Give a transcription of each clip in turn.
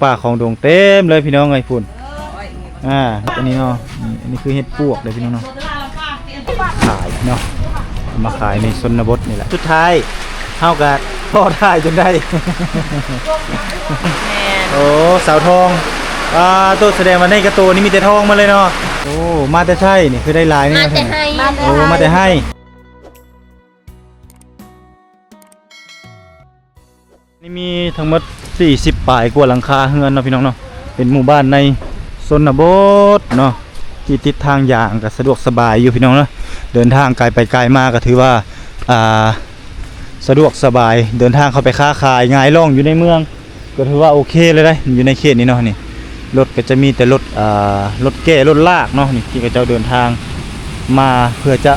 ປ່າຂອງດົງເຕັມເລີຍພີ່ນ້ອງເອີຍ ພຸ້ນ ອ່າ ອັນນີ້ເນາະ ນີ້ ອັນນີ້ຄືເຫັດປວກເດີພີ່ນ້ອງເນາະ ຂາຍເນາະ ເອົາມາຂາຍໃນຊົນນະບົດນີ້ແຫຼະ ສຸດທ້າຍເຮົາກະພໍຖ່າຍຈົນໄດ້ ແມ່ນ ໂອ້ ສາວທອງ ອ່າ ໂຕ ສະແດງວ່າໃນກະໂຕນີ້ມີແຕ່ທອງໝົດເລີຍເນາະ ໂອ້ ມາແຕ່ໃສນີ້ ຄືໄດ້ຫຼາຍນີ້ ມາແຕ່ໄຮ່ ໂອ້ ມາແຕ່ໄຮ່. ນີ້ມີທັງໝົດສີ່ສິບປາຍກວ່າຫຼັງຄາເຮືອນເນາະພີ່ນ້ອງເນາະ ເປັນໝູ່ບ້ານໃນຊົນນະບົດເນາະ ທີ່ຕິດທາງຢາງ ກະສະດວກສະບາຍຢູ່ພີ່ນ້ອງເນາະ ເດີນທາງກາຍໄປກາຍມາກະຖືວ່າ ອ່າ ສະດວກສະບາຍ ເດີນທາງເຂົ້າໄປຄ້າຂາຍ ຫງາຍລ່ອງຢູ່ໃນເມືອງ ກະຖືວ່າໂອເຄເລີຍເດ້ ຢູ່ໃນເຂດນີ້ເນາະ ນີ້ ລົດກະຈະມີແຕ່ລົດ ອ່າ ລົດແກ່ລົດລາກເນາະ ນີ້ ທີ່ເຂົາເຈົ້າເດີນທາງມາເພື່ອຈະ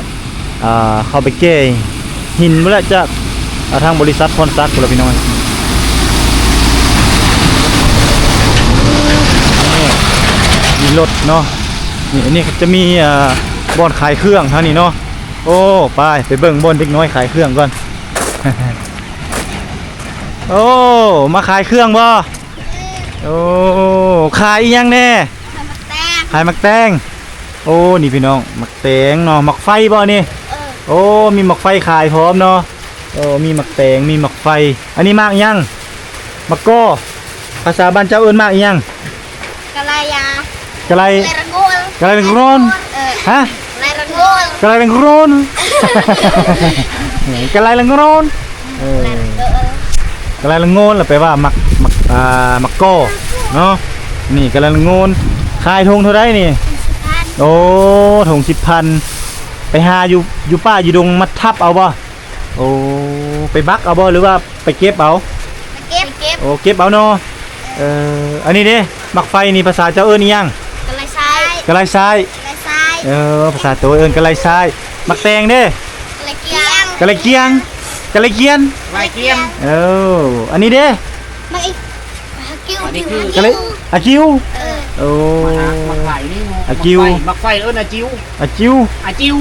ອ່າ ເຂົ້າໄປແກ່ຫີນພຸ້ນແຫຼະ ຈາກ ອ່າ ທາງບໍລິສັດພອນສັກພຸ້ນລະພີ່ນ້ອງ ນີ້ ມີລົດເນາະ ນີ້ ອັນນີ້ຈະມີ ອ່າ ບ່ອນຂາຍເຄື່ອງທາງນີ້ເນາະ ໂອ້ ໄປ ໄປເບິ່ງບ່ອນເດັກນ້ອຍຂາຍເຄື່ອງກ່ອນ ໂອ້ ມາຂາຍເຄື່ອງບໍ່? ໂອ້ ຂາຍອີ່ຫຍັງແດ່? ຂາຍໝາກແຕງ ຂາຍໝາກແຕງ ໂອ້ ນີ້ພີ່ນ້ອງ ໝາກແຕງເນາະ ໝາກໄຟບໍ່ນີ້? ເອີ ໂອ້ ມີໝາກໄຟຂາຍພ້ອມເນາະ ໂອ້ ມີໝາກແຕງ ມີໝາກໄຟ ອັນນີ້ໝາກຫຍັງ? ໝາກກໍ ພາສາບ້ານເຈົ້າເອີ້ນໝາກອີ່ຫຍັງ? ກະໄລຢາ ກະໄລ ກະໄລລະໂງນ ກະໄລລະໂງນ ເອີ ຮະ? ກະໄລລະໂງນ ກະໄລລະໂງນ ກະໄລລະໂງນ ເອີ ກະໄລລະໂງນລະແປວ່າໝາກ ໝາກ ອ່າ ໝາກກໍເນາະ ນີ້ກະໄລລະໂງນ ຂາຍຖົງເທົ່າໃດນີ້? ໂອ້ ຖົງສິບພັນ ໄປຫາຢູ່ ຢູ່ປ່າຢູ່ດົງມາທັບເອົາບໍ່? ໂອ້ ໄປບັກເອົາບໍ່ ຫຼືວ່າໄປເກັບເອົາ? ໄປເກັບ ໂອ້ ເກັບເອົາເນາະ ເອີ ອັນນີ້ເດ້ ໝາກໄຟນີ້ພາສາເຈົ້າເອີ້ນອີ່ຫຍັງ? ກະໄລຊາຍ ກະໄລຊາຍ ກະໄລຊາຍ ເອີ ພາສາໂຕເອີ້ນກະໄລຊາຍ ໝາກແຕງເດ້? ກະໄລກຽງ ກະໄລກຽງ ກະໄລກຽງ ກະໄລກຽງ ເອີ ອັນນີ້ເດ້? ໝາກອີ່ ກະເລ ອາກິວ ເອີ ໂອ້ ມາ ມາຂາຍນີ້ ອາກິວ ໝາກໄຟ ໝາກໄຟເອີ້ນອາຈິວ ອາຈິວ ອາຈິວ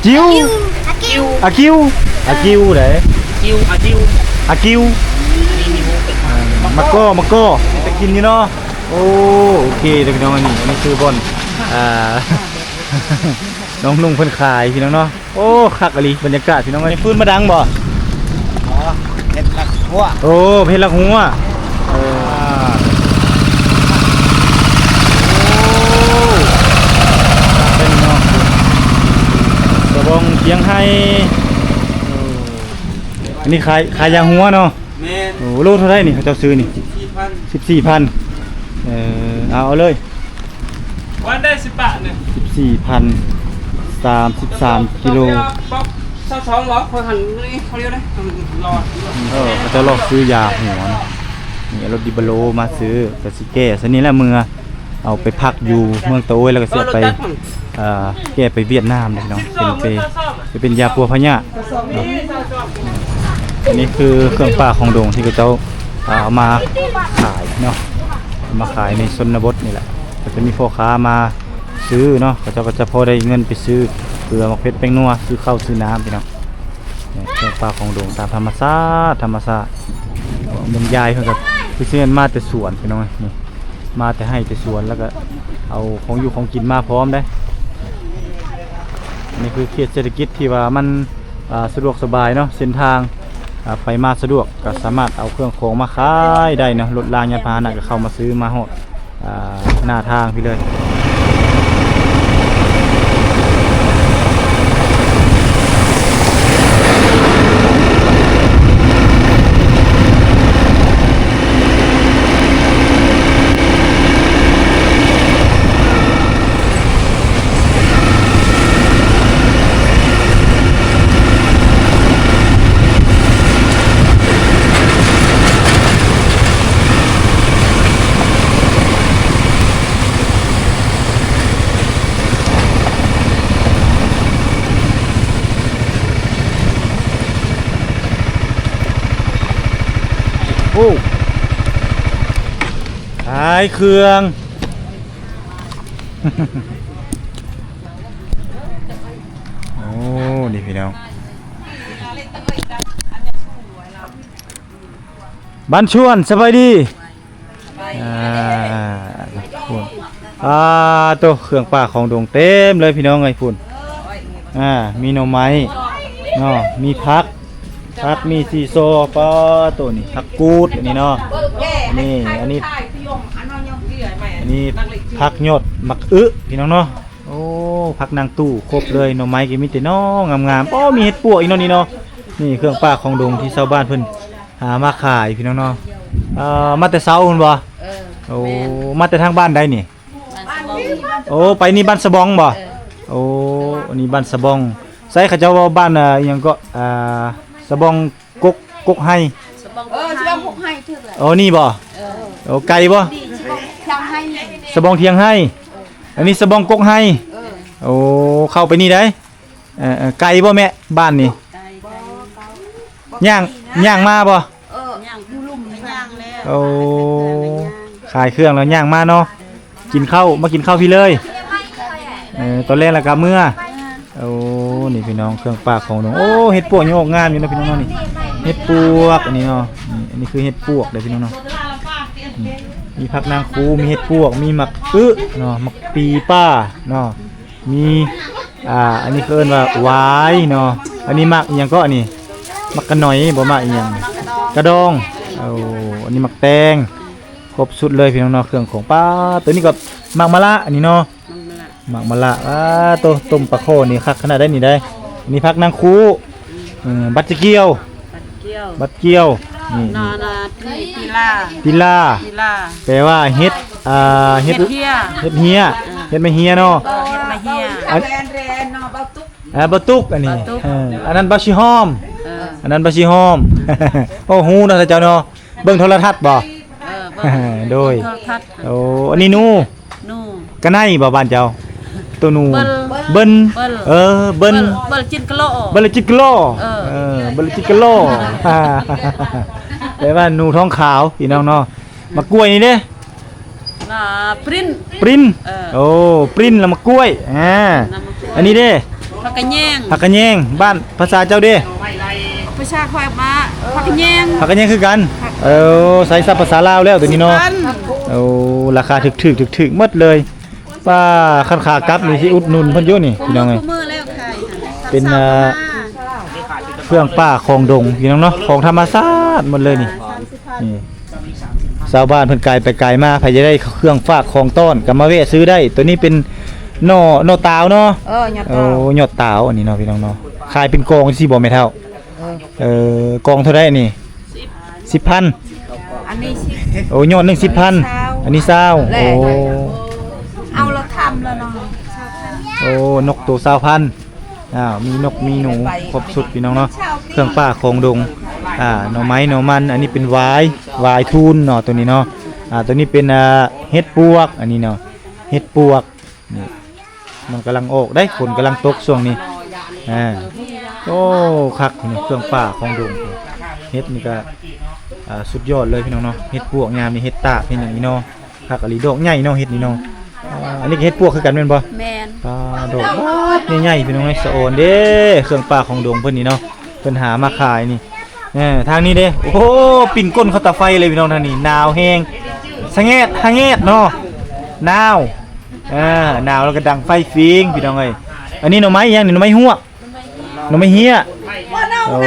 ຈິວ ອາກິວ ອາກິວ ອາກິວເດ້ ຈິວ ອາຈິວ ອາກິວ ອັນນີ້ມີໝາກກໍ ໝາກກໍ ເປັນຕາກິນຢູ່ເນາະ ໂອ້ ໂອເຄເດີພີ່ນ້ອງ ອັນນີ້ ອັນນີ້ຄືບ່ອນ ອ່າ ນ້ອງນຸ່ງເພິ່ນຂາຍພີ່ນ້ອງເນາະ. ໂອ້ ຄັກອີ່ຫຼີບັນຍາກາດພີ່ນ້ອງເອີຍ ຟືນມາດັງບໍ່? ອໍ ເຮັດລັກຫົວ ໂອ້ ເຮັດລັກຫົວ ເອີ ໂອ້ ເປັນເນາະ ສະບອງຄຽງໄຮ່ ໂອ້ ອັນນີ້ຂາຍ ຂາຍຢາຫົວເນາະ ແມ່ນ ໂອ້ ໂລເທົ່າໃດນີ້ ເຂົາເຈົ້າຊື້ນີ້ ສິບສີ່ພັນ ສິບສີ່ພັນ ເອີ ເອົາ ເອົາເລີຍ ວັນໄດ້ສິບບາດນີ້ ສິບສີ່ພັນ ສາມສິບສາມກິໂລ ຊາວສອງບໍ່ ຂ້ອຍຫັນນີ້ ເຂົາລຽວເດ້ ລອດ ເອີ ເຂົາເຈົ້າລອກຊື້ຢາຫົວເນາະ ນີ້ລົດດີບາໂລມາຊື້ ກະຊິແກ່ຊະນີ້ແຫຼະ ເມືອເອົາໄປພັກຢູ່ເມືອງຕາໂອ້ຍ ແລ້ວກະຊິເອົາໄປ ເອີ ແກ່ໄປຫວຽດນາມເດ້ພີ່ນ້ອງ ເປັນເປ ຈະເປັນຢາປົວພະຍາດເນາະ ອັນນີ້ຄືເຄື່ອງປ່າຂອງດົງທີ່ເຂົາເຈົ້າ ອ່າ ເອົາມາຂາຍເນາະ ເອົາມາຂາຍໃນຊົນນະບົດນີ້ແຫຼະ ກະຈະມີພໍ່ຄ້າມາຊື້ເນາະ ເຂົາເຈົ້າກະຈະພໍໄດ້ເງິນໄປຊື້ເກືອ ໝາກເຜັດ ແປ້ງນົວ ຊື້ເຂົ້າຊື້ນ້ຳພີ່ນ້ອງ ນີ້ເຄື່ອງປ່າຂອງດົງຕາມທຳມະຊາດ ທຳມະຊາດ ເບິ່ງຍາຍເພິ່ນກະຄືຊິແມ່ນມາແຕ່ສວນພີ່ນ້ອງ ນີ້ ມາແຕ່ໄຮ່ແຕ່ສວນ ແລ້ວກະເອົາຂອງຢູ່ຂອງກິນມາພ້ອມເດ້ ອັນນີ້ຄືເຂດເສດຖະກິດທີ່ວ່າມັນ ອ່າ ສະດວກສະບາຍເນາະ ເສັ້ນທາງ ອ່າ ໄປມາສະດວກ ກະສາມາດເອົາເຄື່ອງຂອງມາຂາຍໄດ້ເນາະ ລົດລາງຍານພາຫະນະກະເຂົ້າມາຊື້ມາຮອດ ອ່າ ໜ້າທາງພີ້ເລີຍ ໂອ້ ຂາຍເຄື່ອງ ໂອ້ ນີ້ພີ່ນ້ອງ ບ້ານຊວນ ສະບາຍດີ. ອ່າ ພຸ້ນ ອ່າ ໂຕ ເຄື່ອງປ່າຂອງດົງເຕັມເລີຍພີ່ນ້ອງເອີຍ ພຸ້ນ ອ່າ ມີໜໍ່ໄມ້ເນາະ ມີຜັກ ຜັກ ມີຊີຊໍ ປາ ໂຕນີ້ຜັກກູດ ອັນນີ້ເນາະ ນີ້ ອັນນີ້ ອັນນີ້ຜັກຍອດໝາກອຶ ພີ່ນ້ອງເນາະ. ໂອ້ ຜັກນາງຕູ້ຄົບເລີຍ ໜໍ່ໄມ້ກໍມີແຕ່ໜໍ່ງາມໆ. ໂອ້ ມີເຫັດປວກອີກເນາະນີ້ເນາະ. ນີ້ເຄື່ອງປ່າຂອງດົງທີ່ຊາວບ້ານເພິ່ນຫາມາຂາຍພີ່ນ້ອງເນາະ. ເອີ ມາແຕ່ເຊົ້າພຸ້ນບໍ່? ເອີ ໂອ້ ແມ່ນ ມາແຕ່ທາງບ້ານໃດນີ້? ບ້ານສະບອງ. ໂອ້ ໄປນີ້ບ້ານສະບອງບໍ່? ເອີ ໂອ້ ອັນນີ້ບ້ານສະບອງ. ໃສເຂົາເຈົ້າເວົ້າບ້ານ ອາ ອີ່ຫຍັງເກາະ ອາ ສະບອງ ກົກ ກົກໄຮ່ ສະບອງ ເອີ ກົກໄຮ່ ສະບອງກົກໄຮ່ຖືກແລ້ວ. ໂອ້ ນີ້ບໍ່? ເອີ ໂອ້ ໄກບໍ່? ນີ້ສະບອງທຽງໄຮ່ ສະບອງທຽງໄຮ່. ເອີ ອັນນີ້ສະບອງກົກໄຮ່. ເອີ ໂອ້ ເຂົ້າໄປນີ້ໄດ໋. ເອີ ເອີ ໄກບໍ່ແມ່ ບ້ານນີ້? ໄກ ໄກ ຍ່າງ ຍ່າງມາບໍ່? ເອີ ຍ່າງຢູ່ລຸ່ມ ຍ່າງແລ້ວ. ໂອ້ ຂາຍເຄື່ອງແລ້ວຍ່າງມາເນາະ. ກິນເຂົ້າ ມາກິນເຂົ້າພີ້ເລີຍ. ເອີ ຕອນແລງແລ້ວກໍເມືອ. ໂອ້ ນີ້ພີ່ນ້ອງ ເຄື່ອງປ່າຂອງດົງ. ໂອ້ ເຫັດປວກຍັງອອກງາມຢູ່ເນາະພີ່ນ້ອງເນາະ. ນີ້ເຫັດປວກອັນນີ້ເນາະ. ນີ້ ອັນນີ້ຄືເຫັດປວກເດີພີ່ນ້ອງເນາະ. ນີ້ ມີຜັກນາງຄູ ມີເຫັດປວກ ມີໝາກອຶເນາະ ໝາກປີປ່າເນາະ ມີ ອ່າ ອັນນີ້ເຂົາເອີ້ນວ່າຫວາຍເນາະ. ອັນນີ້ໝາກອີ່ຫຍັງເກາະນີ້? ໝາກກະໜອຍບໍ່? ໝາກອີ່ຫຍັງ? ກະດອງ. ໂອ້ ອັນນີ້ໝາກແຕງ. ຄົບຊຸດເລີຍພີ່ນ້ອງເນາະ ເຄື່ອງຂອງ. ປ້າ ໂຕນີ້ກໍໝາກມະລະອັນນີ້ເນາະ. ໝາກມະລະ ໝາກມະລະ. ອ້າ ໂຕ ຕົ້ມປາຄໍ່ນີ້ຄັກຂະໜາດໃດນີ້ໄດ໋. ອັນນີ້ຜັກນາງຄູ ອືມ ບັດຈະກ່ຽວ ບັດຈະກ່ຽວ ບັດຈະກ່ຽວ. ນີ້ ນາ ນາ ປີ ປີລາ ປີລາ ປີລາ ແປວ່າເຫັດ ອ່າ ເຫັດ ເຫັດເຮຍ ເຫັດເຮຍ ເອີ ເຫັດມະເຮຍເນາະ. ເອີ ເຫັດມະເຮຍ. ອັນ ອ່າ ບ່າວຕຸກ ອັນນີ້ ບ່າວຕຸກ ເອີ ອັນນັ້ນບ່າວຊິຫອມ. ເອີ ອັນນັ້ນບ່າວຊິຫອມ. ໂອ້ ຮູ້ເນາະເຈົ້າເນາະ. ເບິ່ງໂທລະທັດບໍ່? ເອີ ເບິ່ງ ໂດຍ ເບິ່ງໂທລະທັດ. ໂອ້ ອັນນີ້ໜູ ໜູ ກະໄນບໍ່ບ້ານເຈົ້າ? ໂຕໜູ ເບິ່ນ ເບິ່ນ ເບິ່ນ ເອີ ເບິ່ນ ເບິ່ນ ເບິ່ນຈິດກະຫຼໍ ເບິ່ນຈິດກະຫຼໍ. ເອີ ເອີ ເບິ່ນຈິດກະຫຼໍ ແປວ່າໜູທ້ອງຂາວພີ່ນ້ອງເນາະ. ໝາກກ້ວຍນີ້ເດ້? ອ່າ ປຣິ້ນ ປຣິ້ນ. ເອີ ໂອ້ ປຣິ້ນລະໝາກກ້ວຍ. ອ່າ ອັນນີ້ເດ້? ຜັກກະແຍງ ຜັກກະແຍງ. ບ້ານ ພາສາເຈົ້າເດ້? ພາສາຂ້ອຍມາ ຜັກກະແຍງ ຜັກກະແຍງຄືກັນ. ເອີ ໃຊ້ສັບພາສາລາວແລ້ວໂຕນີ້ເນາະ. ໂອ້ ລາຄາຖືກໆ ຖືກໆໝົດເລີຍ. ປ້າ ຄັນຂາກັບນີ້ຊິອຸດໜູນເພິ່ນຢູ່ນີ້ພີ່ນ້ອງເອີຍ. ເປັນ ເອີ ເຄື່ອງປ່າຂອງດົງພີ່ນ້ອງເນາະ ຂອງທຳມະຊາດໝົດເລີຍນີ້. ນີ້ ຊາວບ້ານເພິ່ນກາຍໄປກາຍມາ ໃຜຈະໄດ້ເຄື່ອງຝາກຂອງຕ້ອນກໍມາແວະຊື້ໄດ້. ໂຕນີ້ເປັນໜໍ່ ໜໍ່ຕາວເນາະ. ເອີ ຍອດຕາວ ໂອ້ ຍອດຕາວອັນນີ້ເນາະພີ່ນ້ອງເນາະ. ຂາຍເປັນກອງຈັ່ງຊີ້ບໍ່ແມ່ເຖົ້າ? ເອີ ເອີ ກອງເທົ່າໃດອັນນີ້? ສິບ ສິບພັນ. ອັນນີ້ສິບ ໂອ້ ຍອດໜຶ່ງສິບພັນ ອັນນີ້ຊາວ. ໂອ້ ເອົາລະຄຳລະເນາະ ຊາວພັນ. ໂອ້ ນົກໂຕຊາວພັນ. ອ້າວ ມີນົກມີໜູ ຄົບຊຸດພີ່ນ້ອງເນາະ ເຄື່ອງປ່າຂອງດົງ. ອ່າ ໜໍ່ໄມ້ໜໍ່ມັນ. ອັນນີ້ເປັນຫວາຍ ຫວາຍທູນເນາະ ໂຕນີ້ເນາະ. ອ່າ ໂຕນີ້ເປັນ ອ່າ ເຫັດປວກ ອັນນີ້ເນາະ ເຫັດປວກ. ນີ້ ມັນກຳລັງອອກເດ້ ຝົນກຳລັງຕົກຊ່ວງນີ້. ອ່າ ໂອ້ ຄັກນີ້ ເຄື່ອງປ່າຂອງດົງ. ເຫັດນີ້ກະ ອ່າ ສຸດຍອດເລີຍພີ່ນ້ອງເນາະ. ເຫັດປວກຍາມນີ້ ເຫັດຕາບ ເຫັດຫຍັງນີ້ເນາະ. ຄັກອີ່ຫຼີ ດອກໃຫຍ່ເນາະ ເຫັດນີ້ເນາະ. ອ່າ ອັນນີ້ກໍເຫັດປວກຄືກັນແມ່ນບໍ່? ແມ່ນ. ອ່າ ດອກບັກໃຫຍ່ໆ ພີ່ນ້ອງເອີຍ ສະອອນເດ້. ເຄື່ອງປ່າຂອງດົງເພິ່ນນີ້ເນາະ ເພິ່ນຫາມາຂາຍນີ້. ເອີ ທາງນີ້ເດ້ ໂອ້ ປີ້ນກົ້ນເຂົ້າຕາໄຟເລີຍພີ່ນ້ອງ. ທາງນີ້ໜາວແຮງ ສະແງດຫະແງດເນາະ ໜາວ. ເອີ ໜາວແລ້ວກໍດັງໄຟຟິງພີ່ນ້ອງເອີຍ. ອັນນີ້ໜໍ່ໄມ້ຫຍັງນີ້? ໜໍ່ໄມ້ຮວກ ໜໍ່ໄມ້ເຮ້ຍ. ໂອ້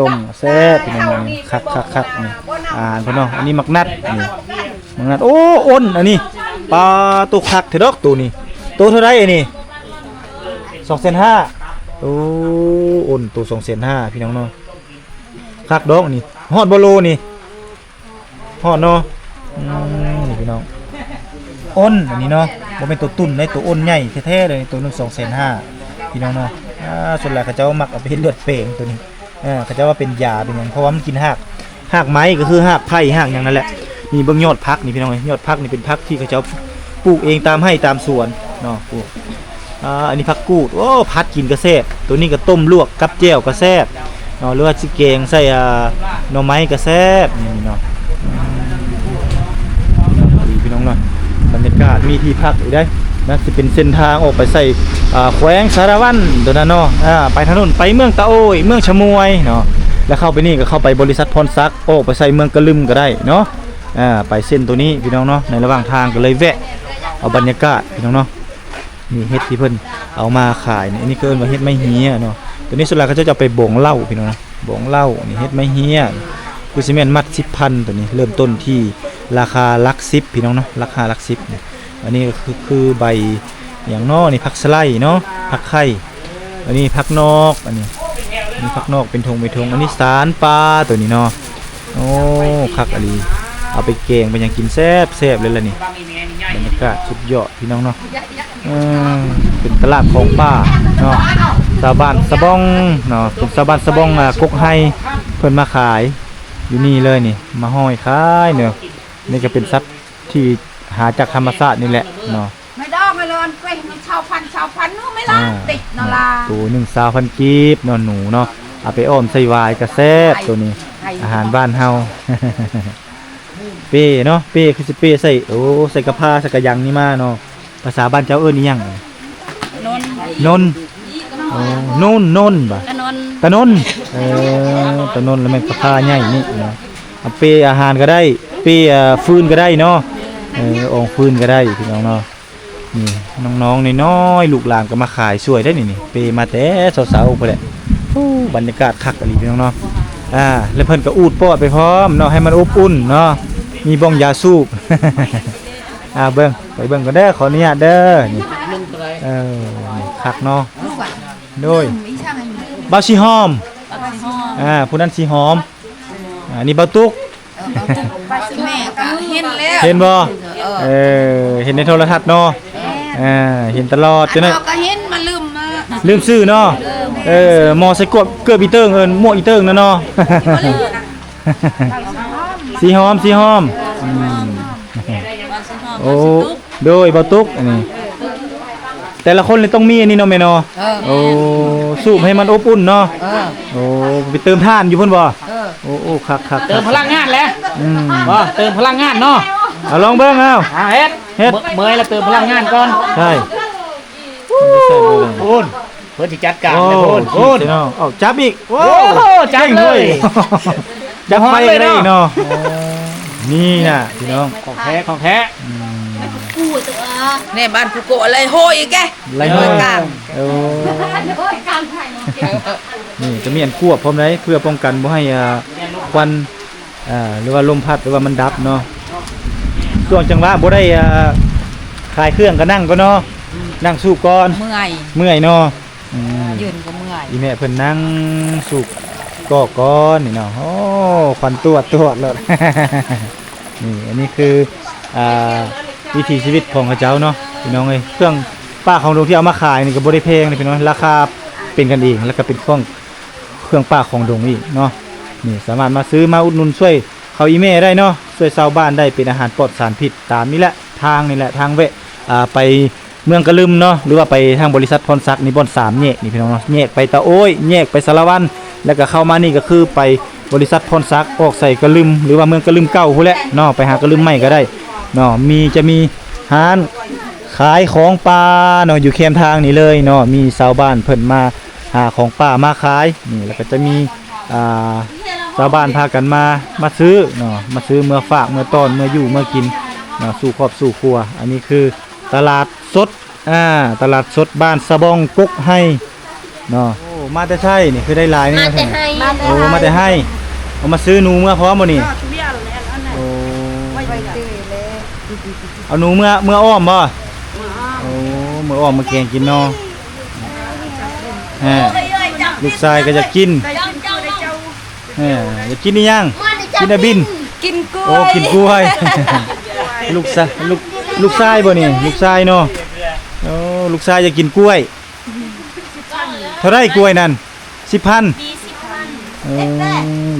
ຕົ້ມແຊບພີ່ນ້ອງ. ຄັກໆໆ ນີ້ ອ່າ ເພິ່ນເນາະ. ອັນນີ້ໝາກນັດ ນີ້ໝາກນັດ. ໂອ້ ອົນອັນນີ້ ປາ ໂຕຄັກແທ້ດອກໂຕນີ້. ໂຕເທົ່າໃດອັນນີ້? ສອງແສນຫ້າ. ໂອ້ ອົນໂຕສອງແສນຫ້າ ພີ່ນ້ອງເນາະ. ຄັກດອກນີ້. ຮອດບໍ່ໂລນີ້? ຮອດເນາະ. ອືມ ນີ້ພີ່ນ້ອງ ອົນອັນນີ້ເນາະ ບໍ່ແມ່ນໂຕຕຸ່ນໃດ໋ ໂຕອົນໃຫຍ່ແທ້ໆເລີຍ. ໂຕໜຶ່ງສອງແສນຫ້າ ພີ່ນ້ອງເນາະ. ອ່າ ສ່ວນຫຼາຍເຂົາເຈົ້າມັກເອົາໄປເຮັດເລືອດແປງໂຕນີ້. ເອີ ເຂົາເຈົ້າວ່າເປັນຢາເປັນຫຍັງ ເພາະວ່າມັນກິນຮາກ ຮາກໄມ້ກໍຄືຮາກໄຜ່ ຮາກຫຍັງນັ້ນແຫຼະ. ນີ້ເບິ່ງຍອດຜັກນີ້ພີ່ນ້ອງເອີຍ ຍອດຜັກນີ້ເປັນຜັກທີ່ເຂົາເຈົ້າປູກເອງຕາມໄຮ່ຕາມສວນເນາະ ປູກ. ອ່າ ອັນນີ້ຜັກກູດ ໂອ້ ຜັດກິນກໍແຊບ ໂຕນີ້ກໍຕົ້ມລວກກັບແຈ່ວກໍແຊບເນາະ ຫຼືວ່າຊິແກງໃສ່ ອ່າ ໜໍ່ໄມ້ກໍແຊບ ນີ້ເນາະ. ອືມ ດີພີ່ນ້ອງເນາະ ບັນຍາກາດ ມີທີ່ພັກອີກໄດ໋. ມັນຊິເປັນເສັ້ນທາງອອກໄປໃສ່ ອ່າ ແຂວງສາລະວັນໂຕນັ້ນເນາະ. ອ່າ ໄປຖະໜົນໄປເມືອງຕາໂອ້ຍ ເມືອງຊະມວຍເນາະ ແລ້ວເຂົ້າໄປນີ້ກໍເຂົ້າໄປບໍລິສັດພອນສັກ ອອກໄປໃສ່ເມືອງກະລຶມກໍໄດ້ເນາະ. ອ່າ ໄປເສັ້ນໂຕນີ້ພີ່ນ້ອງເນາະ, ໃນລະຫວ່າງທາງກໍເລີຍແວະເອົາບັນຍາກາດພີ່ນ້ອງເນາະ. ນີ້ເຫັດທີ່ເພິ່ນເອົາມາຂາຍນີ້ ອັນນີ້ກໍເອີ້ນວ່າເຫັດໄມ້ເຮຍເນາະ. ໂຕນີ້ສ່ວນຫຼາຍເຂົາເຈົ້າຈະເອົາໄປບອງເຫຼົ້າພີ່ນ້ອງເນາະ, ບອງເຫຼົ້າ. ນີ້ເຫັດໄມ້ເຮຍ ຄືຊິແມ່ນມັດສິບພັນ ໂຕນີ້ ເລີ່ມຕົ້ນທີ່ລາຄາຫຼັກສິບພີ່ນ້ອງເນາະ, ຫຼັກຫ້າຫຼັກສິບ. ອັນນີ້ກໍຄື ຄືໃບຫຍັງເນາະ ນີ້ ຜັກສະໄລເນາະ, ຜັກໄຂ່. ອັນນີ້ຜັກນອກ ອັນນີ້ ນີ້ຜັກນອກເປັນຖົງເປັນຖົງ. ອັນນີ້ສານປ່າໂຕນີ້ເນາະ. ໂອ້ ຄັກອີ່ຫຼີ, ເອົາໄປແກງໄປຫຍັງກິນແຊບໆເລີຍລະນີ້. ບັນຍາກາດສຸດຍອດພີ່ນ້ອງເນາະ. ເອີ ເປັນຕະຫຼາດຂອງປ່າເນາະ, ຊາວບ້ານສະບອງເນາະ, ເປັນຊາວບ້ານສະບອງ ອ່າ ກົກໄຮ ເພິ່ນມາຂາຍຢູ່ນີ້ເລີຍນີ້, ມາຫ້ອຍຂາຍເນາະ. ນີ້ກໍເປັນສັດທີ່ຫາຈາກທຳມະຊາດນີ້ແຫຼະເນາະ. ໂຕໜຶ່ງຊາວພັນກີບເນາະ ໜູເນາະ, ເອົາໄປອ້ອມໃສ່ຫວາຍກະແຊບໂຕນີ້, ອາຫານບ້ານເຮົາ. ເປ້ເນາະ ເປ້ ຄືຊິເປ້ໃສ່ ໂອ້ ໃສ່ກະພ້າໃສ່ກະຍັງນີ້ມາເນາະ. ພາສາບ້ານເຈົ້າເອີ້ນອີ່ຫຍັງ? ນົນ ນົນ ໂອ້ ໂນນ ໂນນບໍ່? ຕານົນ ຕານົນ. ເອີ ຕານົນລະແມ່ນກະພ້າໃຫຍ່ນີ້ເນາະ. ເປ້ອາຫານກໍໄດ້ ເປ້ ອາ ຟືນກໍໄດ້ເນາະ, ເອີ ອອງຟືນກໍໄດ້ພີ່ນ້ອງເນາະ. ນີ້ນ້ອງໆນ້ອຍໆ ລູກຫຼານກໍມາຂາຍຊ່ວຍໄດ້ນີ້, ນີ້ເປ້ມາແຕ່ເຊົ້າໆພຸ້ນແຫຼະ. ໂອ້ ບັນຍາກາດຄັກອີ່ຫຼີພີ່ນ້ອງເນາະ. ອ່າ ແລະເພິ່ນກໍອູດປອດໄປພ້ອມເນາະ ໃຫ້ມັນອົບອຸ່ນເນາະ, ມີບ້ອງຢາສູບ. ອ່າ ເບິ່ງ ໄປເບິ່ງກ່ອນເດີ ຂໍອະນຸຍາດເດີ. ນີ້ ເອີ ນີ້ຄັກເນາະ. ໂດຍ ບ່າວສີຫອມ ອ່າ ຜູ້ນັ້ນສີຫອມ. ອ່າ ນີ້ບ່າວຕຸກ ເອີ ບ່າວຕຸກ ແມ່ກໍເຫັນແລ້ວ ເຫັນບໍ່? ເອີ ເອີ ເຫັນໃນໂທລະທັດເນາະ. ແມ່ນ ອ່າ ເຫັນຕະຫຼອດ. ອັນເຮົາກໍເຫັນ ມາລືມ ມາລືມຊື່ເນາະ. ເອີ ໝໍໃສ່ກວບ ເກີບອີເຕີງ ເອີ້ນໝວກອີເຕີງນະເນາະ. ສີຫອມ ສີຫອມ. ອືມ ໂອ້ ໂດຍ ບ່າວຕຸກ ອັນນີ້ ແຕ່ລະຄົນນີ້ຕ້ອງມີອັນນີ້ເນາະແມ່ເນາະ. ເອີ ໂອ້ ສູບໃຫ້ມັນອົບອຸ່ນເນາະ. ເອີ ໂອ້ ໄປເຕີມຖ່ານຢູ່ພຸ້ນບໍ່? ເອີ ໂອ້ ໂອ້ ຄັກໆໆ ເຕີມພະລັງງານແຫຼະ. ອືມ ບໍ່ ເຕີມພະລັງງານເນາະ. ເອົາ ລອງເບິ່ງ ເອົາ ອ່າ ເຮັດ ເຮັດ ເມື່ອຍລະເຕີມພະລັງງານກ່ອນ. ໃຊ່ ໂອ້ ເພິ່ນຊິຈັດການແລ້ວ. ໂອ້ ພຸ້ນ ພຸ້ນ ເອົາ ຈັບອີກ. ໂອ້ ໂອ້ ຈັບເລີຍ ຈັບໄຟກໍໄດ້ເນາະ. ໂອ້ ນີ້ນະພີ່ນ້ອງ ຂອງແທ້ ຂອງແທ້. ອືມ ແນ່ ບ້ານກູໂກະໄລ່ໂຫຍອີກແກ ໄລ່ໂຫຍກາງ. ໂອ້ ນີ້ກໍມີອັນກວບພ້ອມໃດ ເພື່ອປ້ອງກັນບໍ່ໃຫ້ ອ່າ ຄວັນ ອ່າ ຫຼືວ່າລົມພັດ ຫຼືວ່າມັນດັບເນາະ. ຊ່ວງຈັງຫວະບໍ່ໄດ້ ອ່າ ຂາຍເຄື່ອງກໍນັ່ງກ່ອນເນາະ, ນັ່ງສູບກ່ອນ ເມື່ອຍ ເມື່ອຍເນາະ. ອືມ ຢືນກໍເມື່ອຍ. ອີ່ແມ່ເພິ່ນນັ່ງສູບກໍກ່ອນນີ້ເນາະ. ໂອ້ ຄວັນຕວດໆໂລດ. ນີ້ ອັນນີ້ຄື ອ່າ ວິຖີຊີວິດຂອງເຂົາເຈົ້າເນາະ ພີ່ນ້ອງເອີຍ. ເຄື່ອງປ່າຂອງດົງທີ່ເອົາມາຂາຍນີ້ກໍບໍ່ໄດ້ແພງເດ້ພີ່ນ້ອງ, ລາຄາເປັນກັນເອງ ແລ້ວກໍເປັນຂອງ ເຄື່ອງປ່າຂອງດົງອີກເນາະ. ນີ້ສາມາດມາຊື້ມາອຸດໜູນຊ່ວຍເຂົາອີ່ແມ່ໄດ້ເນາະ, ຊ່ວຍຊາວບ້ານໄດ້ ເປັນອາຫານປອດສານພິດ. ຕາມນີ້ແຫຼະ ທາງນີ້ແຫຼະ ທາງແວະ ອ່າ ໄປເມືອງກະລຶມເນາະ ຫຼືວ່າໄປທາງບໍລິສັດພອນສັກນີ້ ບ່ອນສາມແຍກນີ້ພີ່ນ້ອງເນາະ, ແຍກໄປຕາໂອ້ຍ ແຍກໄປສາລະວັນ ແລ້ວກະເຂົ້າມານີ້ກະຄືໄປບໍລິສັດພອນສັກ ອອກໃສ່ກະລຶມ ຫຼືວ່າເມືອງກະລຶມເກົ່າພຸ້ນແຫຼະເນາະ, ໄປຫາກະລຶມໃໝ່ກະໄດ້ເນາະ. ມີ ຈະມີຮ້ານຂາຍຂອງປ່າເນາະ ຢູ່ແຄມທາງນີ້ເລີຍເນາະ, ມີຊາວບ້ານເພິ່ນມາ ຫາຂອງປ່າມາຂາຍນີ້, ແລ້ວກໍຈະມີ ອ່າ ຊາວບ້ານພາກັນມາ ມາຊື້ເນາະ, ມາຊື້ເມືອຝາກ ເມືອຕ້ອນ ເມືອຢູ່ເມືອກິນເນາະ ສູ່ຄອບສູ່ຄົວ. ອັນນີ້ຄືຕະຫຼາດສົດ ອ່າ ຕະຫຼາດສົດບ້ານສະບອງກົກໄຮເນາະ. ໂອ້ ມາແຕ່ໃສນີ້ ຄືໄດ້ຫຼາຍນີ້? ມາແຕ່ໄຮ່. ໂອ້ ມາແຕ່ໄຮ່. ເອົາມາຊື້ໜູເມືອພ້ອມບໍ່ນີ້? ໂອ້ ເອົາໜູເມືອ ເມືອອ້ອມບໍ່? ໂອ້ ເມືອອ້ອມ ເມືອແກງກິນເນາະ. ແຮະ ລູກຊາຍກໍຢາກກິນ. ແຮະ ຢາກກິນອີ່ຫຍັງ? ກິນອາບິນ? ກິນກ້ວຍ. ໂອ້ ກິນກ້ວຍ. ລູກຊາ ລູກ ລູກຊາຍບໍ່ນີ້? ລູກຊາຍເນາະ. ໂອ້ ລູກຊາຍຢາກກິນກ້ວຍ. ເທົ່າໃດກ້ວຍນັ້ນ? ສິບພັນ. ໂອ້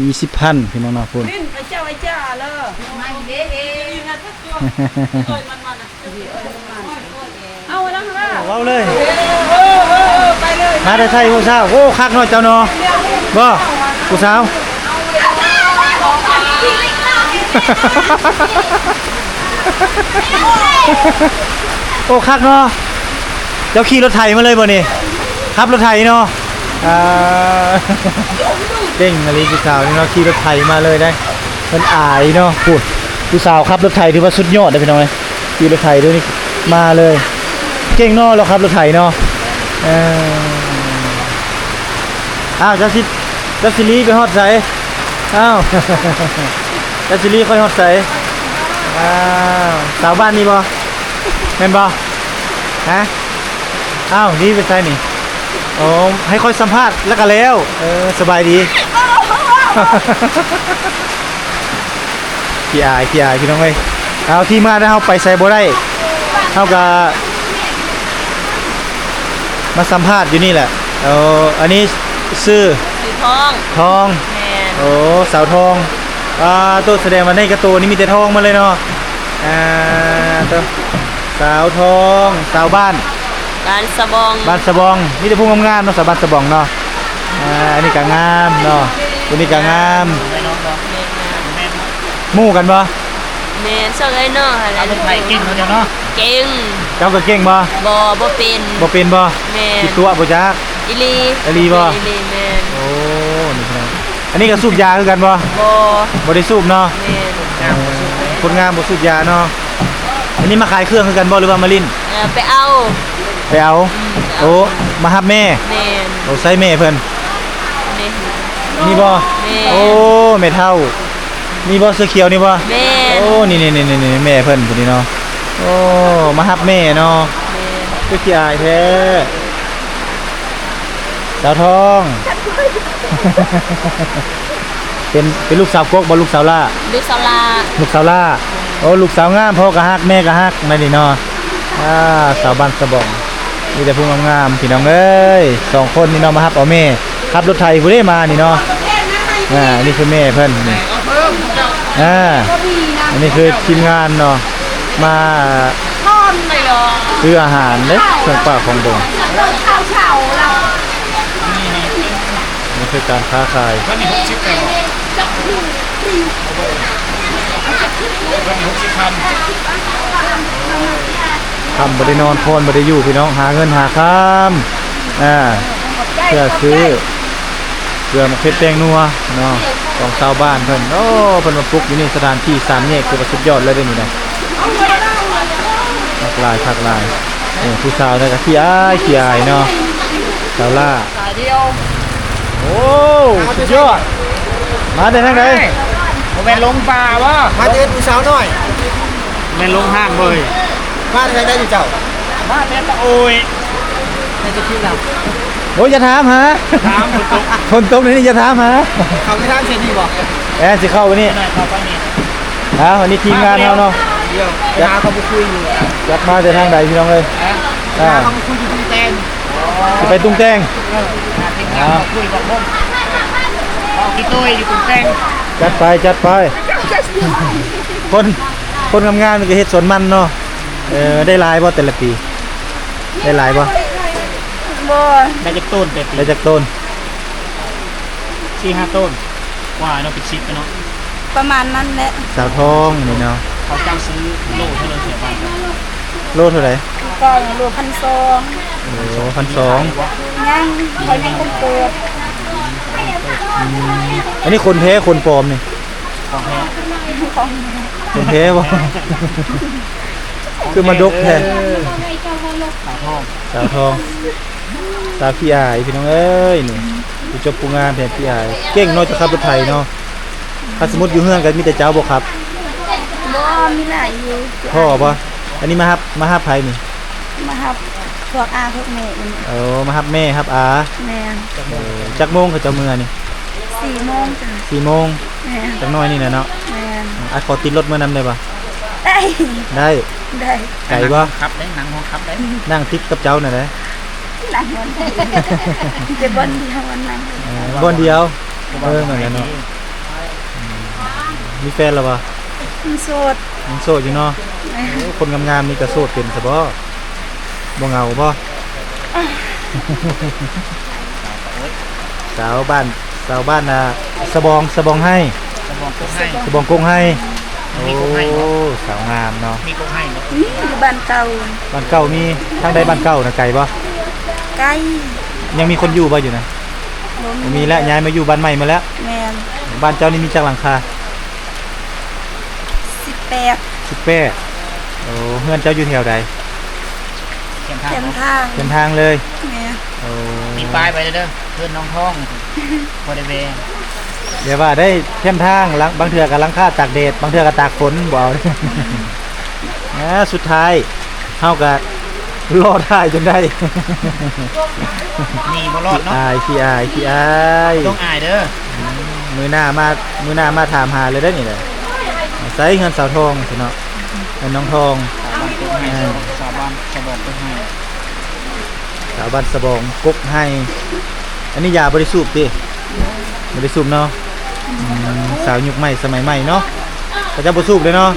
ຍີ່ສິບພັນ ພີ່ນ້ອງເນາະ. ພຸ້ນ ເວົ້າເລີຍ ມາແຕ່ໄທຜູ້ສາວ. ໂອ້ ຄັກເນາະເຈົ້າເນາະ. ບໍ່ ຜູ້ສາວ. ໂອ້ ຄັກເນາະ. ເຈົ້າຂີ່ລົດໄຖມາເລີຍບໍ່ນີ້? ຂັບລົດໄຖເນາະ. ອ່າ ເກັ່ງອີ່ຫຼີຜູ້ສາວນີ້ເນາະ, ຂີ່ລົດໄຖມາເລີຍເດ້. ເພິ່ນອາຍເນາະ. ພຸ້ນ ຜູ້ສາວຂັບລົດໄຖຖືວ່າສຸດຍອດເດ້ພີ່ນ້ອງເອີຍ, ຂີ່ລົດໄຖດຽວນີ້ມາເລີຍ. ເກັ່ງເນາະ ລາວຂັບລົດໄຖເນາະ. ເອີ ອ້າວ ເຈົ້າຊິ ເຈົ້າຊິລີໄປຮອດໃສ? ອ້າວ ເຈົ້າຊິລີຂ້ອຍຮອດໃສ? ອ້າວ ສາວບ້ານນີ້ບໍ່? ແມ່ນບໍ່? ຮະ? ອ້າວ ລີໄປໃສນີ້? ໂອ້ ໃຫ້ຂ້ອຍສຳພາດແລ້ວກະແລ້ວ. ເອີ ສະບາຍດີ. ຂີ້ອາຍ ຂີ້ອາຍ ພີ່ນ້ອງເອີຍ. ເອົາ ທີມງານເຮົາໄປໃສບໍ່ໄດ້ ເຮົາກະມາສຳພາດຢູ່ນີ້ແຫຼະ. ເອົາ ອັນນີ້ຊື່ ຊື່ທອງ ທອງ. ແມ່ນ. ໂອ້ ສາວທອງ. ອ່າ ໂຕ ສະແດງວ່າໃນກະໂຕນີ້ມີແຕ່ທອງໝົດເລີຍເນາະ. ອ່າ ໂຕ ສາວທອງ ສາວບ້ານ ບ້ານສະບອງ ບ້ານສະບອງ. ມີແຕ່ຜູ້ງາມໆເນາະ ສາວບ້ານສະບອງເນາະ. ອ່າ ອັນນີ້ກະງາມເນາະ ຜູ້ນີ້ກະງາມ. ໝູ່ກັນບໍ່? ແມ່ນ ຊ່ວງເອື້ອຍນ້ອງຫັ້ນແຫຼະ. ເຈົ້າລົດໄຖເກັ່ງເນາະ ເຈົ້າເນາະ. ເກັ່ງ. ເຈົ້າກະເກັ່ງບໍ່? ບໍ່ ບໍ່ເປັນ. ບໍ່ເປັນບໍ່? ແມ່ນ. ຂີ້ຕົວະບໍ່ຈັກ? ອີ່ຫຼີ. ອີ່ຫຼີບໍ່? ແມ່ນ ອີ່ຫຼີ ແມ່ນ. ໂອ້ ນີ້ພີ່ນ້ອງ ອັນນີ້ກະສູບຢາຄືກັນບໍ່? ບໍ່ ບໍ່ໄດ້ສູບເນາະ. ແມ່ນ. ຄົນງາມບໍ່ສູບຢາເນາະ. ອັນນີ້ມາຂາຍເຄື່ອງຄືກັນບໍ່ ຫຼືວ່າມາຫຼິ້ນ? ເອີ ໄປເອົາ ໄປເອົາ. ອືມ ໂອ້ ມາຮັບແມ່. ແມ່ນ. ໂອ້ ໃສແມ່ເພິ່ນ? ແມ່ ນີ້ບໍ່? ແມ່ນ. ໂອ້ ແມ່ເຖົ້າ ນີ້ບໍ່ ເສື້ອຂຽວນີ້ບໍ່? ແມ່ນ. ໂອ້ ນີ້ໆໆໆ ແມ່ເພິ່ນຜູ້ນີ້ເນາະ. ໂອ້ ມາຮັບແມ່ເນາະ. ແມ່ນ. ຄືຂີ້ອາຍແທ້ ສາວທອງ. ເປັນ ເປັນລູກສາວກົກບໍ່ ລູກສາວຫຼ້າ? ລູກສາວຫຼ້າ. ລູກສາວຫຼ້າ. ໂອ້ ລູກສາວງາມ ພໍ່ກະຮັກ ແມ່ກະຮັກ ແມ່ນນີ້ເນາະ. ອ່າ ສາວບ້ານສະບອງ ມີແຕ່ຜູ້ງາມໆ ພີ່ນ້ອງເອີຍ. ສອງຄົນນີ້ເນາະ ມາຮັບເອົາແມ່ ຂັບລົດໄຖຜູ້ໃດມານີ້ເນາະ. ອ່າ ອັນນີ້ຄືແມ່ເພິ່ນນີ້. ອ່າ ອັນນີ້ຄືທີມງານເນາະ ມາຊື້ອາຫານເດ້ ເຄື່ອງປ່າຂອງດົງ. ນີ້ຄືການຄ້າຂາຍ. ຄ່ຳບໍ່ໄດ້ນອນ ຄອນບໍ່ໄດ້ຢູ່ ພີ່ນ້ອງ ຫາເງິນຫາຄຳ ອ່າ ເພື່ອຊື້ເກືອໝາກເຜັດແປ້ງນົວເນາະ ຂອງຊາວບ້ານເພິ່ນ. ໂອ້ ເພິ່ນມາປຸກຢູ່ນີ້ ສະຖານທີ່ສາມແຍກ ຖືວ່າສຸດຍອດເລີຍເດ້ນີ້ນະ. ຄັກຫຼາຍ ຄັກຫຼາຍ. ເອີ ຜູ້ສາວນີ້ກະຂີ້ອາຍ ຂີ້ອາຍເນາະ ສາວຫຼ້າ. ໂອ້ ສຸດຍອດ. ມາແຕ່ທາງໃດ? ບໍ່ແມ່ນຫຼົງປ່າບໍ່? ມາແຕ່ເຮືອນຜູ້ສາວນ້ອຍ. ແມ່ນຫຼົງຫ້າງບໍ່ເອີຍ? ມາແຕ່ທາງໃດເຈົ້າ? ມາແຕ່ຕະໂອຍ. ໂອ້ຍ ຢ່າຖາມຫາ ຖາມ ຝົນຕົກ ຝົນຕົກນີ້ຢ່າຖາມຫາ. ເຂົ້າໄປທາງເສັ້ນນີ້ບໍ່? ແອ ຊິເຂົ້າໄປນີ້ ເຂົ້າໄປນີ້. ອ້າວ ອັນນີ້ທີມງານເຮົາເນາະ. ດຽວ ໄປຫາເຂົາໄປຄຸຍຢູ່. ຈັກມາແຕ່ທາງໃດ ພີ່ນ້ອງເອີຍ? ຮະ? ອ່າ ໄປຫາເຂົາໄປຄຸຍຢູ່ຕຸງແຕງ. ຊິໄປຕຸງແຕງ? ເອີ ຫາທີມງານເຂົາໄປຄຸຍບອກຜົມ ເຂົາຂີ້ໂຕ້ຍຢູ່ຕຸງແຕງ. ຈັດໄປ ຈັດໄປ. ຄົນ ຄົນງາມໆນີ້ກະເຮັດສວນມັນເນາະ. ເອີ ໄດ້ຫຼາຍບໍ່ແຕ່ລະປີ? ໄດ້ຫຼາຍບໍ່? ບໍ່. ໄດ້ຈັກໂຕນແຕ່ປີ? ໄດ້ຈັກໂຕນ? ສີ່ຫ້າໂຕນກວ່າເນາະ ເປັນສິບເນາະ ປະມານນັ້ນແຫຼະ. ສາວທອງນີ້ເນາະ. ເຂົາເຈົ້າຊື້ໂລເທົ່າໃດ? ໂລເທົ່າໃດ? ກອງໂລພັນສອງ. ໂອ້ ພັນສອງ. ຍັງ ຂ້ອຍຍັງບໍ່ເປີດ. ອືມ ອັນນີ້ຂົນແທ້ຂົນປອມນີ້? ຂອງແທ້. ຂອງແທ້ບໍ່? ຄືມາດົກແທ້. ສາວທອງ ສາວທອງ ສາວຂີ້ອາຍ ພີ່ນ້ອງເອີຍ ນີ້ ຜູ້ຈົບຜູ້ງາມແທ້ ຂີ້ອາຍ. ເກັ່ງເນາະ ຈະຂັບລົດໄຖເນາະ. ຄັນສົມມຸດຢູ່ເຮືອນກະມີແຕ່ເຈົ້າບໍ່ຂັບ? ບໍ່ ມີຫຼາຍຢູ່. ພໍ່ບໍ່? ອັນນີ້ມາຮັບ ມາຮັບໃຜນີ້? ມາຮັບພວກອາພວກແມ່ນີ້. ໂອ້ ມາຮັບແມ່ຮັບອາ. ແມ່ນ. ເອີ ຈັກໂມງເຂົາເຈົ້າເມືອນີ້? ສີ່ໂມງຈ້າ. ສີ່ໂມງ. ແມ່ນ. ຈັກໜ້ອຍນີ້ແຫຼະເນາະ. ແມ່ນ. ອາ ຂໍຕິດລົດເມືອນຳໄດ້ບໍ່? ໄດ້ ໄດ້ ໄດ້. ໄກບໍ່? ນັ່ງຫ້ອງຂັບໄດ້ ນັ່ງຫ້ອງຂັບໄດ້. ນັ່ງຕິດກັບເຈົ້ານັ້ນແຫຼະ. ນັ່ງບ່ອນໃດ ແຕ່ບ່ອນດຽວ ນັ່ງ ເອີ ບ່ອນດຽວ. ເອີ ນັ້ນແຫຼະເນາະ. ອືມ ມີແຟນແລ້ວບໍ່? ຍັງໂສດ. ຍັງໂສດຢູ່ເນາະ. ແມ່ນ. ໂອ້ ຄົນງາມໆນີ້ກະໂສດເປັນຊະບໍ່? ບໍ່ເຫງົາບໍ່? ສາວບ້ານ ສາວບ້ານ ອ່າ ສະບອງ ສະບອງໄຮ ສະບອງກົກໄຮ ສະບອງກົກໄຮ. ມີກົກໄຮບໍ່? ໂອ້ ສາວງາມເນາະ. ມີກົກໄຮບໍ່? ມີ ຢູ່ບ້ານເກົ່າ. ບ້ານເກົ່າມີ. ທາງໃດບ້ານເກົ່ານະ ໄກບໍ່? ໄກ. ຍັງມີຄົນຢູ່ບໍ່ຢູ່ນະ? ບໍ່ມີ. ບໍ່ມີແລ້ວ ຍ້າຍມາຢູ່ບ້ານໃໝ່ໝົດແລ້ວ. ແມ່ນ. ບ້ານເຈົ້ານີ້ມີຈັກຫຼັງຄາ? ສິບ ແປດ ສິບແປດ. ໂອ້ ເຮືອນເຈົ້າຢູ່ແຖວໃດ? ແຄມທາງ ແຄມທາງ ແຄມທາງເລີຍ. ແມ່ນ. ໂອ້ ມີປ້າຍໄວ້ເດີ ເຮືອນນ້ອງທອງ ພໍໄດ້ແວ່. ຢ່າວ່າໄດ້ ແຄມທາງ ລະ ບາງເທື່ອກໍຫຼັງຄາຕາກແດດ ບາງເທື່ອກໍຕາກຝົນ ບໍ່ເອົາ. ອາ ສຸດທ້າຍເຮົາກໍລໍຖ້າຈົນໄດ້. ໜີບໍ່ລອດເນາະ. ອາຍ ຂີ້ອາຍ ຂີ້ອາຍ ບໍ່ຕ້ອງອາຍເດີ. ອືມ ມື້ໜ້າມາ ມື້ໜ້າມາຖາມຫາເລີຍເດີນີ້ເດີ. ໃສເຮືອນສາວທອງຊີ້ເນາະ ເຮືອນນ້ອງທອງ. ຊາວບ້ານກົກໄຮ່ ເອີ ຊາວບ້ານສະບອງກົກໄຮ່ ຊາວບ້ານສະບອງກົກໄຮ່. ອັນນີ້ຢາບໍ່ໄດ້ສູບຕິ? ບໍ່ໄດ້ສູບເນາະ. ອືມ ສາວຍຸກໃໝ່ສະໄໝໃໝ່ເນາະ ເຂົາເຈົ້າບໍ່ສູບເລີຍເນາະ.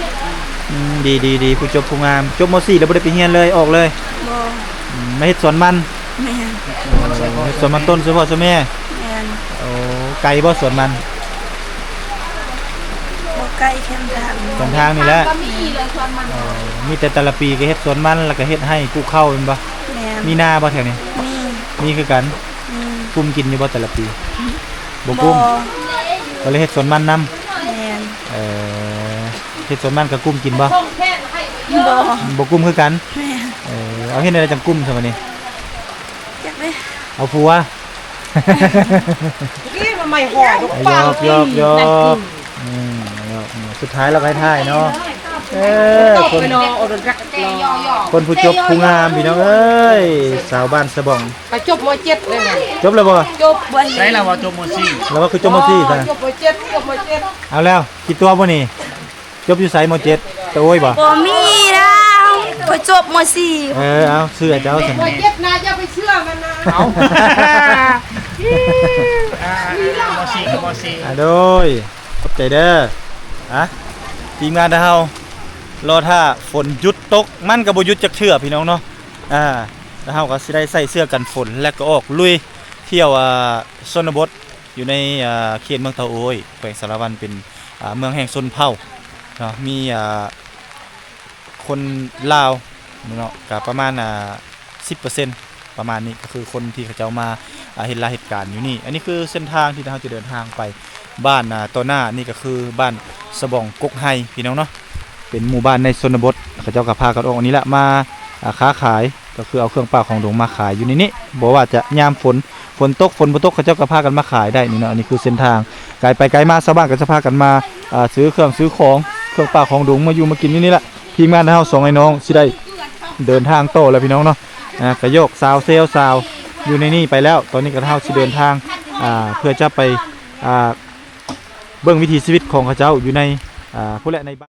ອືມ ດີໆໆ ຜູ້ຈົບຜູ້ງາມ. ຈົບ ມໍສີ່ ແລ້ວບໍ່ໄດ້ໄປຮຽນເລີຍ ອອກເລີຍ? ບໍ່. ອືມ ມາເຮັດສວນມັນ. ແມ່ນ. ເຮັດສວນມັນຕົ້ນ ຊ່ວຍພໍ່ຊ່ວຍແມ່. ແມ່ນ. ໂອ້ ໄກບໍ່ສວນມັນ? ບໍ່ໄກ ແຄມທາງ ແຄມທາງນີ້ແຫຼະ. ເອີ ມີແຕ່ແຕ່ລະປີກໍເຮັດສວນມັນ ແລ້ວກໍເຮັດໄຮ່ປູກເຂົ້າແມ່ນບໍ່? ແມ່ນ. ມີນາບໍ່ແຖວນີ້? ມີ ມີຄືກັນ. ອືມ ກຸ້ມກິນຢູ່ບໍ່ແຕ່ລະປີ? ບໍ່ກຸ້ມ. ບໍ່ ກໍເລີຍເຮັດສວນມັນນຳ. ແມ່ນ. ເອີ ເຮັດສວນມັນກໍກຸ້ມກິນບໍ່? ບໍ່ ບໍ່ກຸ້ມຄືກັນ. ແມ່ນ. ເອີ ເອົາ ເຮັດແນວໃດຈັ່ງກຸ້ມຊະບາດນີ້? ຈັກເດ້ ເອົາຜົວ. ນີ້ມັນໃໝ່ຫໍ່ ຢອກໆໆ. ອືມ ສຸດທ້າຍລາວກໍໃຫ້ຖ່າຍເນາະ. ເອີ ຄົນ ຄົນຜູ້ຈົບຜູ້ງາມ ພີ່ນ້ອງເອີຍ ສາວບ້ານສະບອງ. ໄປຈົບ ມໍເຈັດ ເລີຍ. ຈົບແລ້ວບໍ່? ຈົບ. ໃສລາວວ່າຈົບ ມໍສີ່? ລາວວ່າຄືຈົບ ມໍສີ່ ອໍ ຊະ? ຈົບ ມໍເຈັດ ຈົບ ມໍເຈັດ. ເອົາແລ້ວ ຄິດຕົວບໍ່ນີ້? ຈົບຢູ່ໃສ ມໍເຈັດ? ຕະໂອ້ຍບໍ່? ບໍ່ມີແລ້ວ ຂ້ອຍຈົບ ມໍສີ່. ເອີ ເອົາ ເຊື່ອເຈົ້າຊັ້ນ. ເຈັດນະ ຢ່າໄປເຊື່ອມັນນະ. ເອົາ ອ່າ ມໍສີ່ ມໍສີ່. ອ່າ ໂດຍ ຂອບໃຈເດີ. ອ່ະ ທີມງານເຮົາ ລໍຖ້າຝົນຢຸດຕົກ ມັນກໍບໍ່ຢຸດຈັກເທື່ອ ພີ່ນ້ອງເນາະ. ອ່າ ແລ້ວເຮົາກໍຊິໄດ້ໃສ່ເສື້ອກັນຝົນ ແລ້ວກໍອອກລຸຍທ່ຽວ ອ່າ ຊົນນະບົດ ຢູ່ໃນ ອ່າ ເຂດເມືອງເຕົາໂອ້ຍ ແຂວງສາລະວັນ ເປັນ ອ່າ ເມືອງແຫ່ງຊົນເຜົ່າເນາະ ມີ ອ່າ ຄົນລາວເນາະ ກະປະມານ ອ່າ ສິບເປີເຊັນ ປະມານນີ້ ກໍຄືຄົນທີ່ເຂົາເຈົ້າມາ ອ່າ ເຮັດລາເຮັດການຢູ່ນີ້. ອັນນີ້ຄືເສັ້ນທາງທີ່ເຮົາຈະເດີນທາງໄປບ້ານ ອ່າ ຕໍ່ໜ້ານີ້ ກໍຄືບ້ານສະບອງກົກໄຮ່ ພີ່ນ້ອງເນາະ ເປັນໝູ່ບ້ານໃນຊົນນະບົດ. ເຂົາເຈົ້າກໍພາກັນອອກອັນນີ້ລະ ມາ ອ່າ ຄ້າຂາຍ ກໍຄືເອົາເຄື່ອງປ່າຂອງດົງມາຂາຍຢູ່ໃນນີ້ ບໍ່ວ່າຈະຍາມຝົນ ຝົນຕົກ ຝົນບໍ່ຕົກ ເຂົາເຈົ້າກໍພາກັນມາຂາຍໄດ້ນີ້ເນາະ. ອັນນີ້ຄືເສັ້ນທາງ ໄກໄປໄກມາ ຊາວບ້ານກໍຈະພາກັນມາ ອ່າ ຊື້ເຄື່ອງຊື້ຂອງ ເຄື່ອງປ່າຂອງດົງ ມາຢູ່ມາກິນຢູ່ນີ້ແຫຼະ. ທີມງານເຮົາສອງອ້າຍນ້ອງຊິໄດ້ເດີນທາງຕໍ່ແລ້ວ ພີ່ນ້ອງເນາະ. ອ່າ ກະຢອກສາວເຊວສາວຢູ່ໃນນີ້ໄປແລ້ວ. ຕອນນີ້ກໍເຮົາຊິເດີນທາງ ອ່າ ເພື່ອຈະໄປ ອ່າ ເບິ່ງວິຖີຊີວິດຂອງເຂົາເຈົ້າຢູ່ໃນ ອ່າ ພຸ້ນແຫຼະ ໃນ